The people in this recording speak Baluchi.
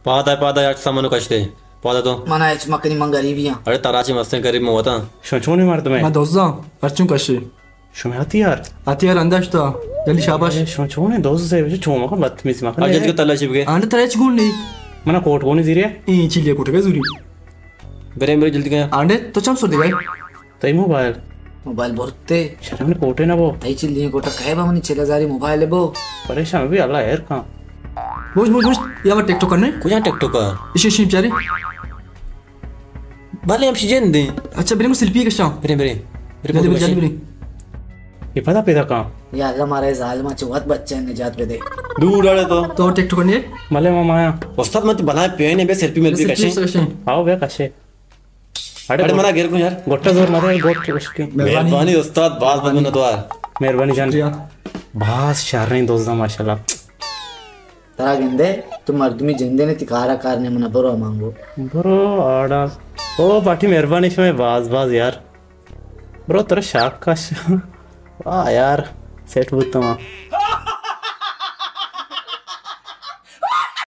پادا، پادا، یار، سامانو کشتے۔ پادا تو۔ منا ہچ مکنی، من غریبی ہاں۔ ارے، ترا چی مستیں غریب موتا۔ شو چونیں مردمے؟ من دوزاں، ہرچوں کشے۔ شمئے ہتیار؟ ہتیار انداشتا۔ جلدی شاباش۔ اے، شما چونیں دوز ئے؟ چون مکن، بدتمیزی مکن۔ آ، جلدی کو تلاشی بگے۔ آنڈے ترا ہچ گون نہیں۔ منا کوٹ گونی زیرے؟ اے چیلے کوٹ کے زوری۔ برے، برے، جلدی گئے۔ آنڈے تو چم سر دے بھائی؟ تئی موبائل۔ موبائل برتے۔ شرم نے کوٹے نہ بو۔ تئی چیلے کوٹا کہے با منی چل ہزاری موبائل بو۔ پریشان بھی اللہ ہیر کان۔ بوش، بوش، بوش، یا ٹک ٹاک کرنے؟ کجا ٹک ٹاک کر؟ اشی، اشی بیچاری۔ بلے ہم شجن دیں۔ اچھا، برے کو سیلفی کشاں۔ برے، برے۔ برے جلدی، فوٹو برے، جلدی کشیں۔ برے۔ یہ پتا پیدا کہاں؟ یا اللہ، مارا ظالما چو وت بچہ نجات بدے۔ دور اڑے تو۔ تو ٹک ٹاک نہیں؟ بلے ماما آیا۔ استاد، من تو بلائیں پین ہے، بے سیلفی میلفی سیلفی کشیں۔ کشیں۔ آؤ بے کشے۔ اڑے اڑے منا گیر کو یار۔ گوٹا زور مدے، گوٹ اشکی۔ مہربانی۔ مہربانی استاد، باز باز منتوار۔ مہربانی جان۔ شکریہ۔ باز شریں دوست ماشاءاللہ۔ ترا گندے تو مردمی جندے نے، تی کارا کار نے، منا برو مانگو۔ برو آڑا۔ او پارٹی، مہربانی شمئے باز باز یار۔ برو ترا شاک کش۔ واہ یار، سیٹ بوتم۔